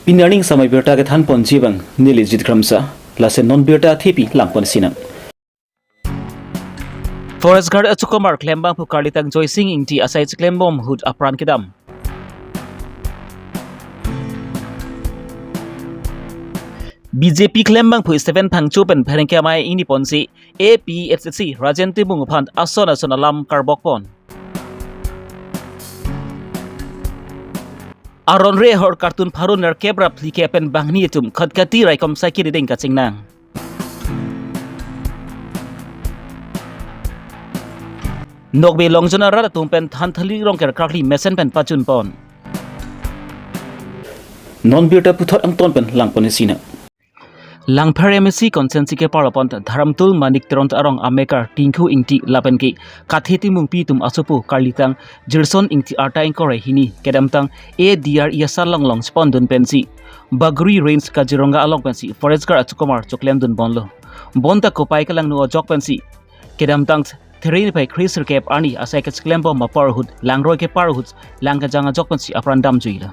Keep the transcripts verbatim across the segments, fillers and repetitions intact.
Pini arni samai birta kethan ponji abang neli Jit Kramsa, lason non birta athepi lang ponsinang. Forest Guard achokomar klembangphu karlitang Joysing Ingti asai chiklembom ahut apran kedam. B J P klembangphu Stephen Phangcho pen pherangke amei ingni ponsi A P H L C Rajen Timung aphan ason ason alam karbok pon. Aron re ahor kartun pharo nerkep ra phli ke pen banghini atum Khatkhati raikom cycle rideng kachingnang. Nokbe longjon arat atum pen than thali rongker karkli mesen pen pachun pon. Non birta puthot angton pen lang ponsinang. Langpher M A C constituency kepar apon Dharamtul Manik Teron arong amekar Tinku Ingti lapen ke Khathe Timungpi atum asopo karlitang Jirson Ingti arta ingkoi ra hini kedamtang A D R E asar longlong chepondun pensi Bagori Range Kaziranga along pensi Forest Guard achokomar choklemdun ponlo. Bonta kopai kelangno ajok pensi kedamtang There niphai kre sirkep arni asai kechiklembom apor ahut langroi kepar ahut lang kejang ajok pensi apran damjuilo.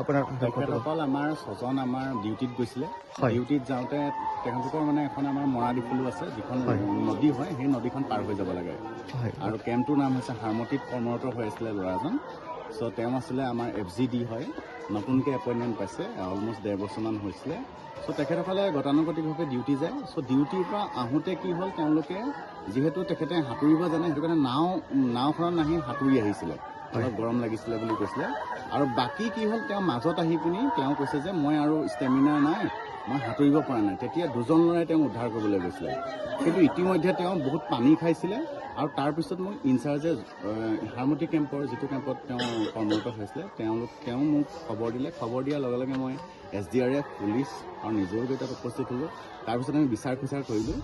আপোনাৰ তেখেতসকল আমাৰ ছজন আমাৰ ডিউটিত গৈছিলে। হয়। ডিউটিত যাওঁতে তেখেতলোকৰ মানে এখন আমাৰ মৰা ডিফুলু আছে, যিখন হয়। নদী হয়, সেই নদীখন পাৰ হৈ যাব লাগে। হয়। আৰু কেম্পটোৰ নাম হৈছে হাৰমতিত কৰ্মৰত হৈ আছিলে ল'ৰাজন। চ' তেওঁ আছিলে আমাৰ এফ জি ডি হয়, নতুনকৈ এপইণ্টমেণ্ট পাইছে, অলমষ্ট ডেৰ বছৰমান হৈছিলে। চ' তেখেতসকলে গতানুগতিকভাৱে ডিউটি যায়। চ' ডিউটিৰ পৰা আহোঁতে কি হ'ল, তেওঁলোকে যিহেতু তেখেতে সাঁতুৰিব জানে, সেইটো কাৰণে নাও, নাওখনত নাহি সাঁতুৰি আহিছিলে। হয়। অলপ গৰম লাগিছিলে বুলি কৈছিলে। আৰু বাকী কি হ'ল, তেওঁ মাজত আহি পিনি তেওঁ কৈছে যে, "মই আৰু ষ্টেমিনা নাই, মই সাঁতুৰিব পৰা নাই।" তেতিয়া দুজন ল'ৰাই তেওঁক উদ্ধাৰ কৰিবলৈ গৈছিলে। কিন্তু ইতিমধ্যে তেওঁ বহুত পানী খাইছিলে আৰু তাৰপিছত মোক ইনচাৰ্জে, এ, হাৰমতি কেম্পৰ যিটো কেম্পত তেওঁ কৰ্মৰত হৈছিলে, তেওঁলোক, তেওঁ মোক খবৰ দিলে। খবৰ দিয়াৰ লগে লগে মই S D R F, police আৰু নিজেও গৈ তাত উপস্থিত হ'লোঁ। তাৰপিছত আমি বিচাৰ খোচাৰ কৰিলোঁ।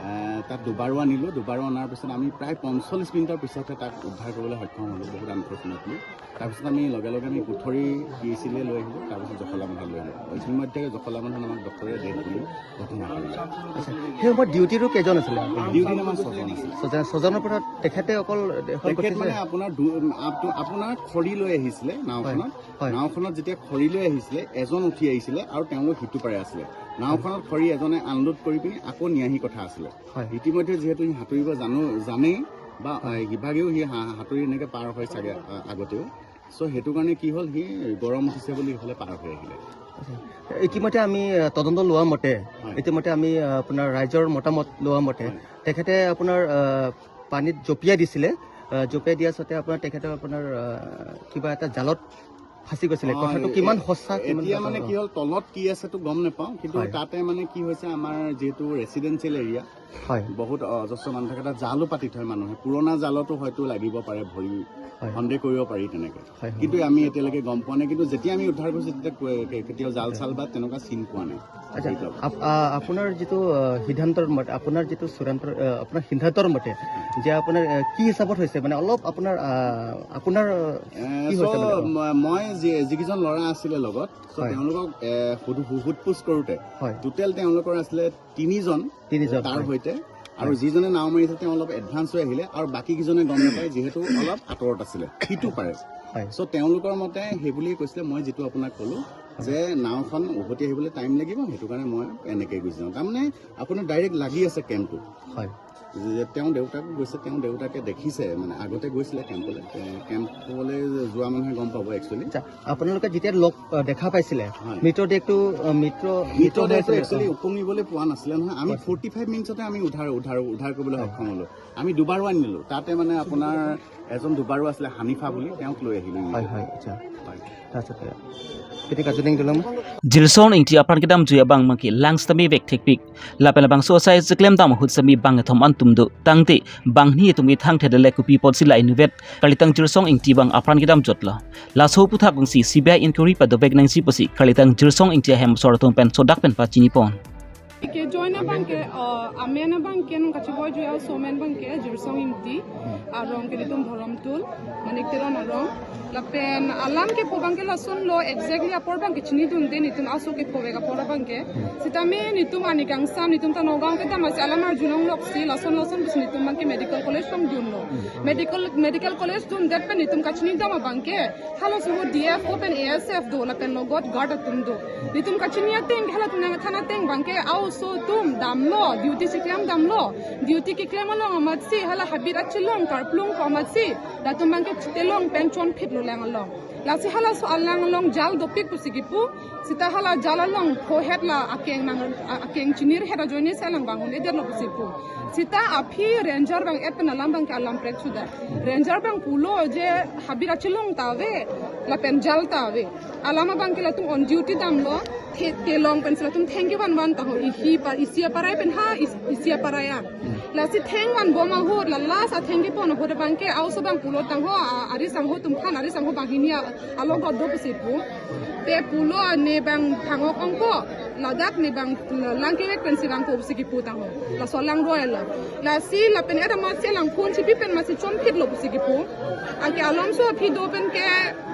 এ, তাত দুবাৰো আনিলোঁ। দুবাৰো অনাৰ পিছত আমি প্ৰায় পঞ্চল্লিছ মিনিটৰ পিছতহে তাক উদ্ধাৰ কৰিবলৈ সক্ষম হ'লোঁ, বহুত আনফৰ্চুনেটলি। তাৰপিছত আমি লগে লগে আমি পুথৰি পি এইচ চিলৈ লৈ আহিলোঁ, তাৰপিছত জখলাবন্ধাত লৈ আহিলোঁ। ইতিমধ্যে জখলাবন্ধাত আমাক ডক্টৰে ডেড বুলি ঘোষণা কৰিলে। আচ্ছা, সেই সময়ত ডিউটিটো কেইজন আছিলে আপুনি? ডিউটিত আমাৰ ছজন আছিল। ছজন, ছজনৰ পৰা তেখেতে অকল এখন তেখেত কৰিছে? মানে আপোনাৰ দু-, আপ-, আপোনাৰ খৰি লৈ আহিছিলে নাওখনত। হয়, হয়। নাওখনত যেতিয়া খৰি লৈ আহিছিলে, এজন উঠি আহিছিলে আৰু তেওঁলোক সিটো পাৰে আছিলে। নাওখনত খৰি এজনে আনলোড কৰি পিনি আকৌ নিয়াহি কথা আছিলে। হয়। ইতিমধ্যে যিহেতু সি সাঁতুৰিব জানো, জানেই বা, হয়। আ, সিভাগেও সি সা-, সাঁতুৰি এনেকে পাৰ হয় চাগে, আ, আগতেও। চ' সেইটো কাৰণে কি হ'ল, সি গৰম উঠিছে বুলি ইফালে পাৰ হৈ আহিলে। আচ্ছা। ইতিমধ্যে আমি, আ, তদন্ত লোৱা মতে, হয়। ইতিমধ্যে আমি, আ, আপোনাৰ ৰাইজৰ মতামত লোৱা মতে, হয়। তেখেতে আপোনাৰ, আ, পানীত জঁপিয়াই দিছিলে। আ, জঁপিয়াই দিয়াৰ স্বত্তে আপোনাৰ, তেখেতৰ আপোনাৰ, আ, কিবা এটা জালত ফাঁচি গৈছিলে। অ, কথাটো এ-, কিমান এ-, সঁচা, কিমান এতিয়া সঁচা মানে নহয়? কি হ'ল, তলত কি আছেতো গম নাপাওঁ, কিন্তু হয়। তাতে মানে কি হৈছে, আমাৰ যিহেতু ৰেচিডেঞ্চিয়েল এৰিয়া, হয়। বহুত অজস্ৰ মানুহ থাকে, তাত জালো পাতি থয় মানুহে। পুৰণা জালতো হয়তো লাগিব পাৰে ভৰি, হয়। সন্দেহ কৰিব পাৰি তেনেকে। হয়, হয়। কিন্তু আমি এতিয়ালৈকে গম পোৱা নাই, কিন্তু যেতিয়া আমি উদ্ধাৰ কৰিছোঁ, তেতিয়া কে-, কে-, কেতিয়াও জাল চাল বা তেনেকুৱা চিন পোৱা নাই। আচ্ছা, সেইবিলাক। আপ-, আ, আপোনাৰ যিটো, আ, সিদ্ধান্তৰ মতে, আপোনাৰ যিটো চূড়ান্ত, আ, আপোনাৰ সিদ্ধান্তৰ মতে যে আপোনাৰ, আ, কি হিচাপত হৈছে, মানে অলপ আপোনাৰ, আ, আপোনাৰ, আ, এ, কি হৈছে চ' মানে? ম-, মই যি-, যিকেইজন ল'ৰা আছিলে লগত, চ' হয়। তেওঁলোকক, এ, সোধ-, সোধ পোছ কৰোঁতে হয়। টোটেল তেওঁলোকৰ আছিলে তিনিজন তিনিজন, তাৰ হয়। সৈতে, আৰু হয়। যিজনে নাও মাৰিছে তেওঁ অলপ এডভান্স হৈ আহিলে, আৰু বাকী কেইজনে গম নাপায়, যিহেতু অলপ আঁতৰত আছিলে, সিটো পাৰে। হয়। চ' তেওঁলোকৰ মতে সেই বুলিয়ে কৈছিলে, মই যিটো আপোনাক ক'লো হয়। যে নাওখন উভতি আহিবলৈ টাইম লাগিব, সেইটো কাৰণে মই এনেকৈ গুচি যাওঁ। তাৰমানে আপোনাৰ ডাইৰেক্ট লাগি আছে কেম্পটো। হয়। যে তেওঁ দেউতাক গৈছে, তেওঁ দেউতাকে দেখিছে, মানে আগতে গৈছিলে কেম্পলৈ। এ, কেম্পলৈ যোৱা মানুহে গম পাব একচুৱেলি। আচ্ছা, আপোনালোকে যেতিয়া লগ, আ, দেখা পাইছিলে, হয়। মৃতদেহটো, আ, মৃত-, মৃত হৈ মৃতদেহটো আছিলে। একচুৱেলি উপঙিবলৈ পোৱা নাছিলে নহয়। আমি হয়। ফৰ্টি ফাইভ মিনিটছতে আমি উদ্ধাৰ, উদ্ধাৰ, উদ্ধাৰ কৰিবলৈ হয়। সক্ষম হ'লোঁ। আমি দুবাৰো আনিলোঁ। তাতে মানে আপোনাৰ এজন দুবাৰো আছিলে, হানিফা বুলি, তেওঁক লৈ আহিলোঁ। হয়, হয়, আচ্ছা। হয়। আচ্ছা, আচ্ছা। Ketika juning dulu. Jirson Ingti apran kedamjui abang mangke lang sitame vek thekpik. Lapen labangso asai chiklem dam ahut sitame bangkethom an atum do. Tangte banghini atum ithang thedele kopi apotsi la inutvet karlitang Jirson Ingti abang apran kedamjutlo. Laso aputhak ongsi C B I inquiry padovek nangji pusi karlitang Jirson Ingti ahem asor atum pen sodak pen pachini pon. Ke Join abangke, uh, amen abangke nangkachevoi jui aso amen abangke Jirsong Ingti, arong ke nelitum Dhorom Tul, Manik Teron arong. Lapen alam kepu abangke lasonlo, exactly apor abangke chinidunde nelitum aso kepu vek apor abangke. Sitame nelitum ani kangsam, nelitum ta Nagaon kedam asi alam arjulongloksi, lason lason pusi nelitum abangke medical college pangdunlo. Medical, medical college dundet pen nelitum kachinidam abangke, halaso ahut D F O pen A S F do, lapen logot guard atum do. Nelitum kachini ateng, halatum nangthan ateng abangke, aoso atum damlo, duty cheklem damlo. Duty keklem along amatsi, hala habit achelong karplung ko amatsi, latum abangke chitelong pen chonphitlo lang along. Lasi halaso alang along jal dopik pusi kipu, sita hala jal along phohet la akeng nang, a-, akeng chinirhet ajoine si alang bang un-edetlo pusi pu. Sita aphi ranger bang-et pen alam abangke alam prek suda. Ranger bang pulo je habit achelong ta ave, lapen jal ta ave. Alam abangke latum on duty damlo, the-, telong pensi latum thengke vanvan taho, ihi pa, isi aparai pen ha, is-, isi aparai an. Lasi thengvanbom ahut, la last athengkepon ahut abangke, aoso bang pulo tangho, a-, ari sangho atum aphan, ari sangho banghini a-, alogot do pusi pu. Te pulo ne bang thangok ongko, ladak ne bang langkevek pensi langpo pusi kipu tangho. Laso alang royal la. Lasi lapen et amatsi alang phone chipi pen amatsi chonphitlo pusi kipu. Anke alomso aphi do penke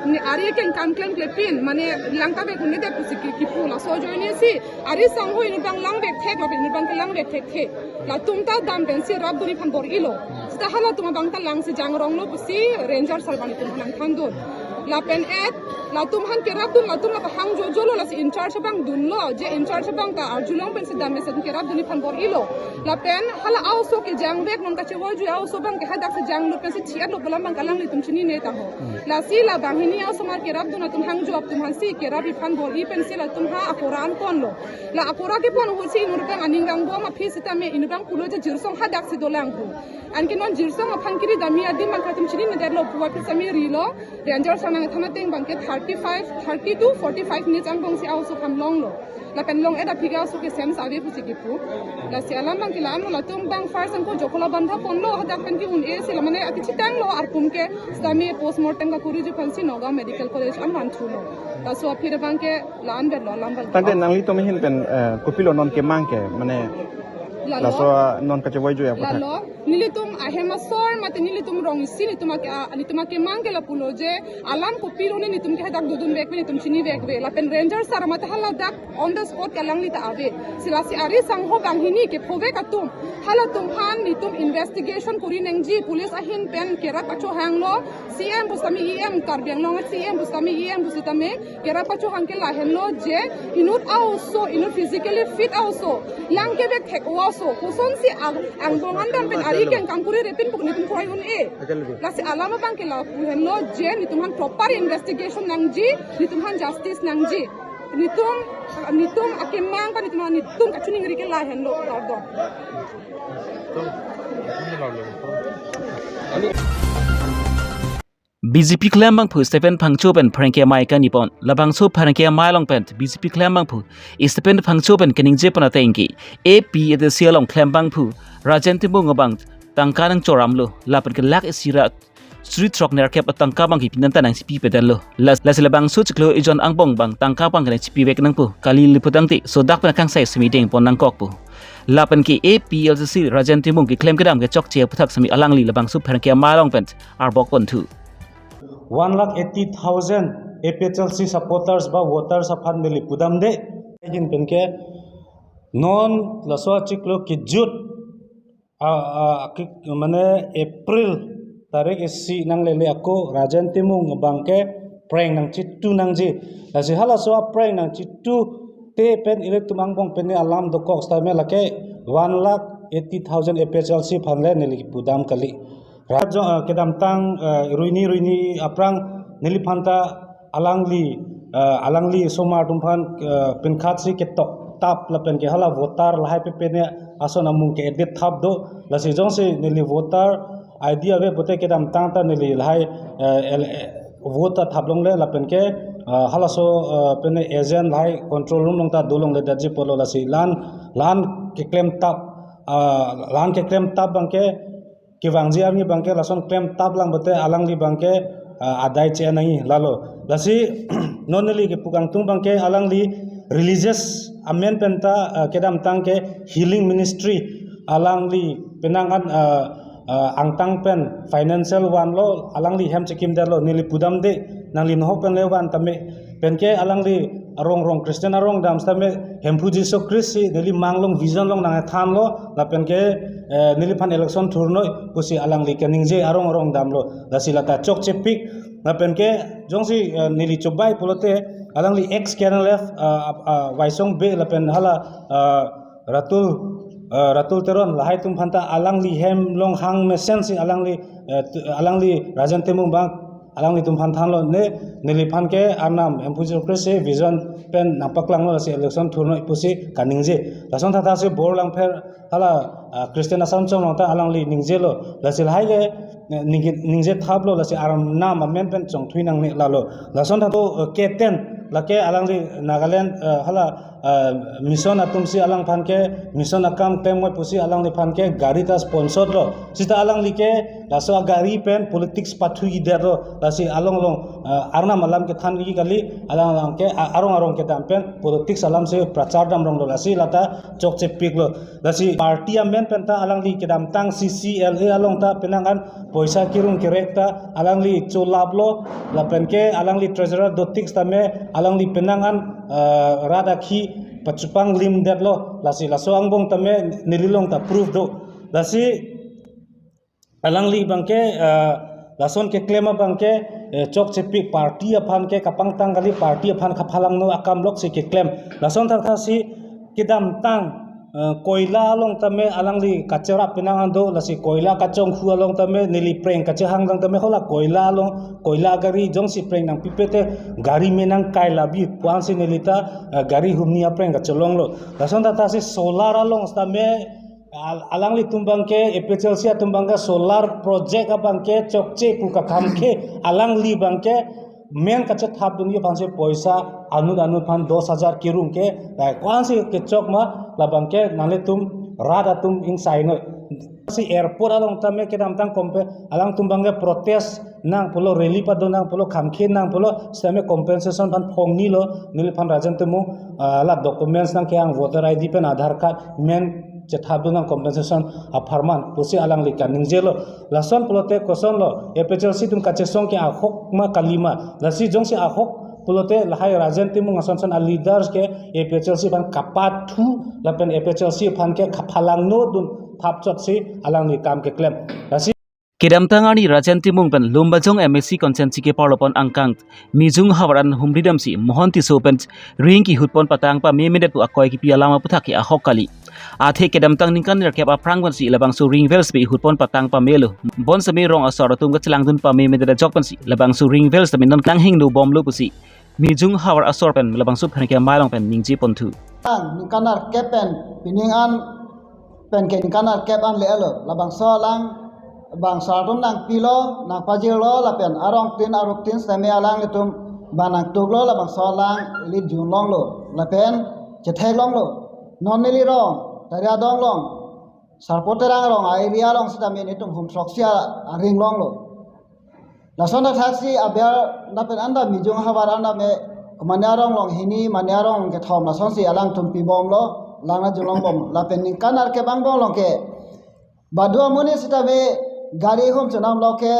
ne ari akeng kam klemklepin, mane langtavek un-edet pusi ki-, kipu. Laso ajoine si, ari sangho inut bang langvek thek, lapen inut bangke langvek thekthe. Latum ta dam pensi rapdunji aphan bor-ilo. Sita halatum abang ta langsi jangronglo pusi ranger sir bang nelitum aphan nangthandun. Lapen et, latum aphan kerapdun, latum la pahang jojolo, lasi in charge abang dunlo, je in charge abang ta arjulong pensi dam mesen kerapdunji aphan bor-ilo. Lapen hala aoso kejangvek, non kachevoi jui aoso abangke hadak si janglut pensi thiatlo pu alam abangke alanglitum chinine taho. Lasi la banghini aosomar kerapdun atum hangjo atum aphansi kerapji aphan bor-i pensi latum ha akora an ponlo. La akora kepon ahutsi inut bang aning kangbom aphi sitame inut bang pulo je Jirsong hadak si dolang pu. Anke non Jirsong aphan kiri damji adim bang latum chininedetlo pu aphi sitame rilo. Ranger sir nangthan ateng abangke thirty-five, thirty to forty-five minutes angbong si aoso aphan longlo. Lapen long-et aphi ke aoso ke sense ave pusi kipu. Lasi alam abangke la-anlo, latum bang first anke Jokolabandha ponlo, hadak pen ke un-e si la mane akechitanglo arpum ke, sitame postmortem kakuriji aphansi Nagaon Medical College an vanthulo. Laso aphi abangke la-an vetlo alam abang. Tangte nanglitum ahin pen, eh, kopilo non kemang ke, mane, lalo, laso, ah, non kachevoi jui aputhak. Lalo, nelitum ahem asor mate nelitum rong isi, nelitum ake, ah, nelitum akemang ke lapulo je, alam kopilo ne nelitum ke hadak dodunvek ave, nelitum chinivek ave. Lapen ranger sir mate haladak on the spot ke alangli ta ave. Si lasi ari sangho banghini kephovek atum, halatum aphan nelitum investigation kuri nangji, police ahin pen kerap pachohanglo, C M pusitame E M, Karbi Anglong C M pusitame E M pusitame kerap pachohang ke lahenlo je, inut aoso, inut physically fit aoso langkevek thek aoso kosonsi ang, angbong an dam pen ari akeng kam kurerepin pu nelitum kroi un-e. Lasi alam abangke lapu henlo je, nelitum aphan proper investigation nangji, nelitum aphan justice nangji. Nelitum, nelitum akemang pa nelitum, nelitum kachiningri ke lahenlo, kardom. B J P klem abangphu Stephen Phangcho pen pherangke amei kaningje pon. Labangso pherangke amei along pen B J P klem abangphu Stephen Phangcho pen kaningje pon ateng ke A P H L C along klem abangphu Rajen Timung abang tangka nangchoramlo, lapen ke lakh isi ra suri throk nerkep atangka abangke pinan ta nangchipi pedanlo. Las, lasi labangso chiklo ejon angbong abang tangka abangke nangchipivek nangpo kali pu tangte, sodak pen akangsai semi deng pon nangkokpo. Lapen ke A P H L C Rajen Timung keklem kedam kechokche aputhak semi alangli labangso pherangke amei along pen arbok ponthu. One lakh eighty thousand A P H L C supporters ba voters aphan neli pudamde. Ahin pen ke non laso achiklo kejut, a, a, ki, mane April tarik isi nanglele ako Rajen Timung abangke prank nangchitu nangji. Lasi halaso aprank nangchitute pen ilitum angbong pen ne alam dokok sitame lake one lakh eighty thousand A P H L C aphan le neli pudam kali. Rajo, eh, kedamtang, eh, ruini ruini aphrang neliphan ta alangli, eh, alangli osomar atum aphan, eh, penkhat si ketok tap lapen ke hala voter lahai pepe ne ason amung ke-edit thap do, lasi jongsi neli voter I D ave pute kedamtang ta neli lahai, eh, el-, eh, vote ta thap longle lapen ke, eh, halaso, eh, pen agent lahai control room along ta dolongledetji apotlo, lasi la-an, la-an keklem tap, ah, la-an keklem tap abangke kevangji arni abangke lason klem tap lang pute alangli abangke, ah, adai che-en nangji lalo. Lasi non neli kepu kangtung abangke alangli religious amen pen ta, ah, kedamtang ke healing ministry alangli penang an, ah, ah, angtang pen financial vanlo, alangli hem chekimdetlo, neli pudamde, nangli nohok pen le van tame, penke alangli arong rong Christian arong dam tame, Hemphu Jisu Christ si neli mang along vision along nangthanlo, lapenke, eh, neliphan election thurnoi pusi alangli kaningje arong arong damlo, lasi lata chokchepik, lapenke jongsi, eh, neli chobai pulote alangli ex K N L F, ah, ah, Waisong Bey lapen hala, ah, Ratul, eh, Ratul Teron lahai atum aphan ta alangli hem along hang mesen si alangli, eh, tu-, alangli Rajen Timung abang alanglitum aphan thanlo, ne neliphan ke Arnam Hemphu Jisu Christ si vision pen nangpaklanglo, lasi election thurnoi pusi kaningje. Lason thakthak si Borlangpher hala, ah, Christian Assam Chong along ta alangli ningjelo, lasi lahai ke, eh, ningje, ningje thaplo, lasi Arnam amen pen chongthui nangne lalo. Lason thakthak, eh, K ten lake alangli Nagaland, eh, hala, ah, mission atum si alangphan ke mission akam klem moi pusi alangliphan ke gari ta sponsor lo. Sita alangli ke laso agari pen politics pathu idetlo. Lasi along along, ah, Arnam alam kethan ri kali, alang alang ke, ah, arong arong kedam pen politics alam si prachar dam ronglo. Lasi lata chokchepiklo. Lasi party amen pen ta alangli kedamtang C C L A along ta penang an poisa kirung kerek ta alangli cholaplo, lapenke alangli treasurer dotik tame alangli penang an, eh, rat akhi pachupang limdetlo, lasi laso angbong tame neli along ta proof do. Lasi alangli abangke, eh, lason keklem abangke, eh, chokchepik, party aphan ke kapangtang kali, party aphan kaphalangno akam lok si keklem. Lason thakthak si kedamtang, eh, koila along tame alangli kacherap penang an do, lasi koila kachonghu along tame neli preng kachehang dang tame hala koila along, koila gari jongsi preng nangpipe te gari menang kai labi pu-an si neli ta, eh, gari humni apreng kacholonglo. Lason thakthak si solar along tame al-, alanglitum abangke, A P H L C atum abangke solar project abangke chokche pu kakam ke alangli abangke men kachethap dunji aphan si poisa anut anut aphan dos hajar kirung ke, la ko-an si kechok ma, labangke nanglitum rat atum ingsainoi. Si airport along tame kedamtang kompe alangtum abangke protest nang pulo, rally pado nang pulo, khamkhe nang pulo, sitame compensation aphan phongnilo, neliphan Rajen Timung, ah, la documents nang ke-ang voter I D pen Aadhaar card men chethap dun nang compensation apharman pusi alangli kaningjelo. Lason pulote kosonlo, A P H L C atum kachesong ke ahok ma kalima. Lasi jongsi ahok pulote lahai Rajen Timung asonson a leaders ke A P H L C aphan kapathu lapen A P H L C aphan ke kaphalangno dun thapchot si alangli kam keklem. Lasi kedamtang arni Rajen Timung pen Lumbajong M A C constituency keparlopon angkang Mijung havar an humridamsi Mohon Tisso pen ring kihutpon patang pamemedet pu akoi kipi alam aputhak ke ahok kali. Athe kedamtang ningkan nerkep aphrang pensi labangso ring vel sitame ihutpon patang pamelo. Bonsitame rong asor atum kachelangdun pamemedet ajok pensi labangso ring vel sitame non klanghingno bomlo pusi Mijung havar asor pen labangso pherangke amei along pen ningjeponthu. Tang ningkan nerkep pen pining an pen ke ningkan nerkep an le-elo, labangso alang bang asor atum nangpilo, nangpajirlo, lapen arongtin aruktin sitame alanglitum bang nangtuklo, labangso alang ili junlonglo, lapen chetheklonglo. Non neli rong Tariadong along, Sarpo Terang arong a-area along sitame netum hum throksi aring longlo. Lason thakthak si aber lapen anta Mijung havar anta me komane arong long hini, mane arong kethom, lasonsi alangtum pibomlo, lang nangjonglongbom. Lapen ningkan nerkep angbong along ke badu amonit sitame gari hum chonamlo ke,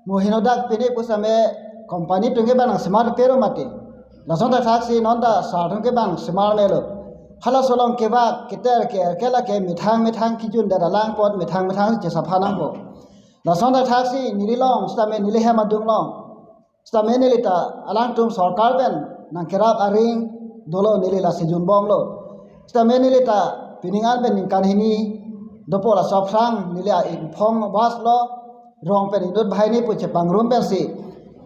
mo henodak pine pusitame company atum ke bang nangsemar pero mati. Lason thakthak si non ta asor atum ke bang semar melo. Halaso along kevak keter ke-er ke lake methang methang kijundet alang apot methang methang chesapha nangpo. Lason thakthak si neli along sitame neli hem adung along sitame neli ta alangtum sorkar pen nangkerap aring dolo, neli lasi junbomlo. Sitame neli ta pining an pen ningkan hini dopo, laso aphrang neli a-ingphong bas lo, rong pen inut banghini pu chepangrum pensi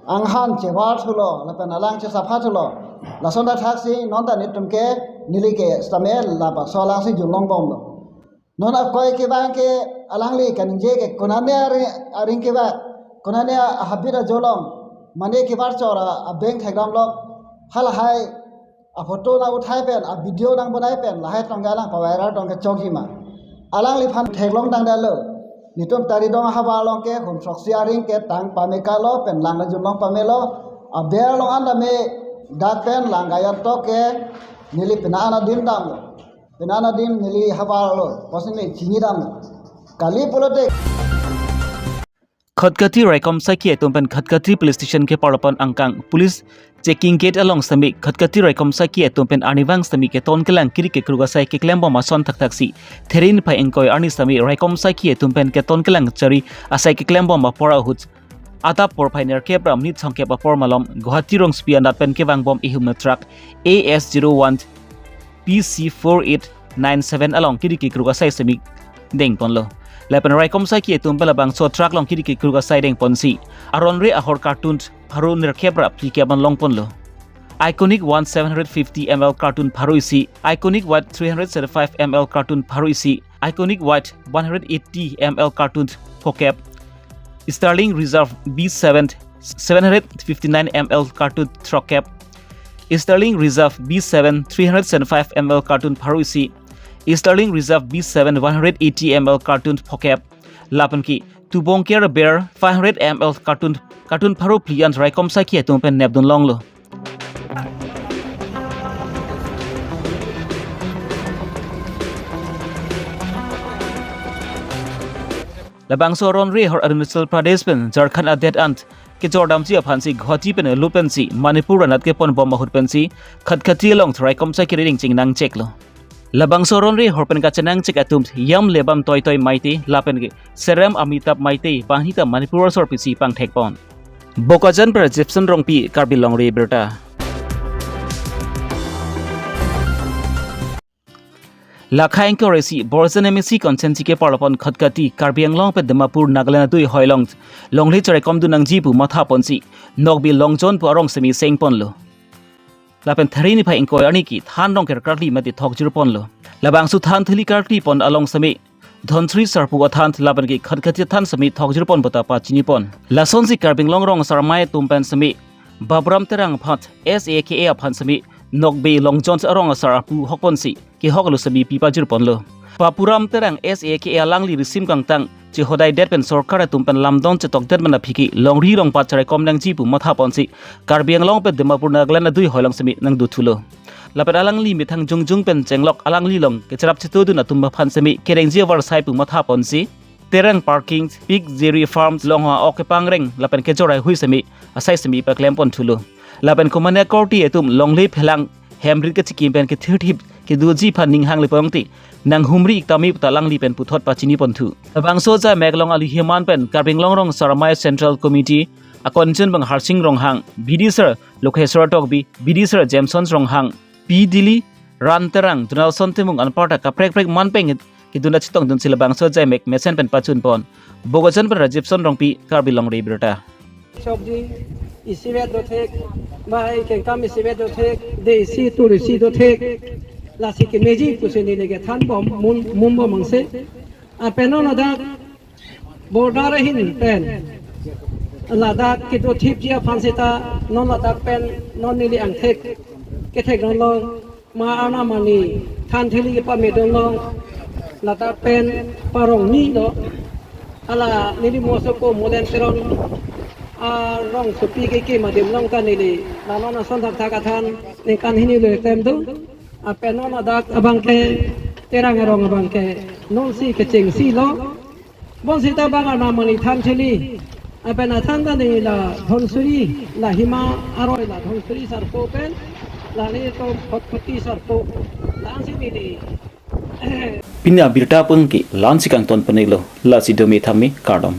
anghan chevar thulo, lapen alang chesapha thulo. Lason thakthak si non ta netum ke neli ke sitame labangso alang si junlongbomlo. Non akoi kevang ke alangli kaningje ke konane ari-, aring kevang, konane ahabit ajo along, mane kevar chor a-, abeng thekdam lok, halahai aphoto nang uthai pen, avideo nang bonai pen, lahai tong ke alang paviral tong ke chokji ma. Alangliphan theklong tangdetlo. Netum Tariadong havar along ke hum throksi aring ke tang pame kalo pen lang nangjonglong pamelo. Aber along anta me dak pen lang gayan tok ke Neli penang adim damlo. Penang adim neli havarlo. Pusi neli chinidamlo. Kali pulote Khatkhati raikom asai ke atum pen Khatkhati police station keparlo pen angkang police checking gate along sitame Khatkhati raikom asai ke atum pen arnivang sitame keton kelang kiri kekruk asai keklembom ason thakthaksi There niphai ingkoi arni sitame raikom asai ke atum pen keton kelang kachari asai keklembom apor ahut adap porphai nerkep ra minit songkep apor malom Guwahati rongsopi anat pen kevangbom ihum a truck A S zero one P C four eight nine seven along kiri kekruk asai sitame dengponlo. Lapen raikom asai ke atum pen labangso truck along kiri kekruk asai dengponsi aron re ahor carton pharo nerkep ra phlikep an longponlo. Iconic one seven hundred fifty M L carton pharo isi, Iconic White three hundred seventy-five M L carton pharo isi, Iconic White one hundred eighty M L carton phokep, Sterling Reserve B seven seven hundred fifty-nine M L carton throkkep, Sterling Reserve B seven three hundred seventy-five M L carton pharo isi, Sterling Reserve B seven one hundred eighty M L carton phokep, lapen ke Tubongker Beer five hundred M L carton carton pharo phli an raikom asai ke atum pen nepdun longlo. Labangso aron re ahor Arunachal Pradesh pen Jharkhand adet an kejordamji aphansi Guwahati pen lut pensi Manipur anat keponbom ahut pensi Khatkhati along raikom asai ke riding chingnangcheklo. Labangso aron re ahor pen kachenangchek atum Yam Lebam Toitoi Meitei lapen ke Serem Amitabh Meitei banghini ta Manipur asor pisi pangthekpon. Bokajan pen Jepson Rongpi, Karbi Longri Abirta. Lakha ingkoi ra isi Borjan M A C constituency keparlo pen Khatkhati Karbi Anglong pen Dimapur Nagaland adui hoi along longle cheraikomdun nangji pu mathaponsi Nokbe Long John pu arong sitame sengponlo. Lapen There niphai ingkoi arni ke than rong kerkarkli mate thokjirponlo. Labangso than thili karklipon along sitame Dhonsiri Sarpo athan lapen ke Khatkhati athan sitame thokjirpon puta pachinipon. Lasonsi Karbi Anglong Rong Asar Amei atum pen sitame Baburam Terang aphan S A K A aphan sitame Nokbe Long John arong asar apu hokponsi kehok alu sitame pipajirponlo. Baburam Terang S A K A alangli risim kangtang chehodaidet pen sorkar atum pen lamdon chetokdet pen aphi ke longri longpat cheraikom nangji pu mathaponsi Karbi Anglong pen Dimapur Nagaland adui hoi along sitame nangdothulo. Lapen alangli methang jongjung pen chenglok alangli along kecherap chetodun atum aphan sitame kerengji avarsai pu mathaponsi Terang Parking, Pig Jerry Farms, Longha ok kepangreng lapen kejor haihui sitame asai sitame paklempon thulo. Lapen komatne akorte atum longle phelang hemrit kachikim pen kethirthip kedoji aphan ning hangle pon te nanghumri ik tame puta alangli pen puthot pachinipon thu. Labangso ajaimek along alu himan pen Karbi Anglong Rong Asar Amei Central Committee akonjun abang Harsing Ronghang, B D sir Lokheswar Tokbi, B D sir Jameson Ronghang, P Dili, Ran Terang, Donaldson Timung anparta kaprek prek man pen kedun chetongdunsi labangso ajaimek mesen pen pachunpon. Bokajan pen Rajibson Rongpi, Karbi Longri Abirta. Chokji isivet dothek, bai kengkam isivet dothek, de isi tur isi dothek, lasi kemeji pusi neli kethanbom, mum, mumbom angse. Lapen non ladak border ahin pen ladak kedothipji aphan seta non ladak pen non neli angthek kethekdun long, ma arnam arni than thili kepamedun long, ladak pen parong ni lo. Hala neli moso ko Molen Teron arongsopi kekim adim along ta neli la non ason thakthak athan ningkan hini le tem do. Lapen non ladak abang ke Terang arong abang ke nonsi kechengsi lo. Bonsita bang arnam arni than thili. Lapen athan ta neli la Dhonsiri, la hima aroi la Dhonsiri Sarpo pen, la nelitum Khatkhati Sarpo, la-ansi neli. Pini abirta pen ke la-ansi kangton pon-iklo, lasi dome thame kardom.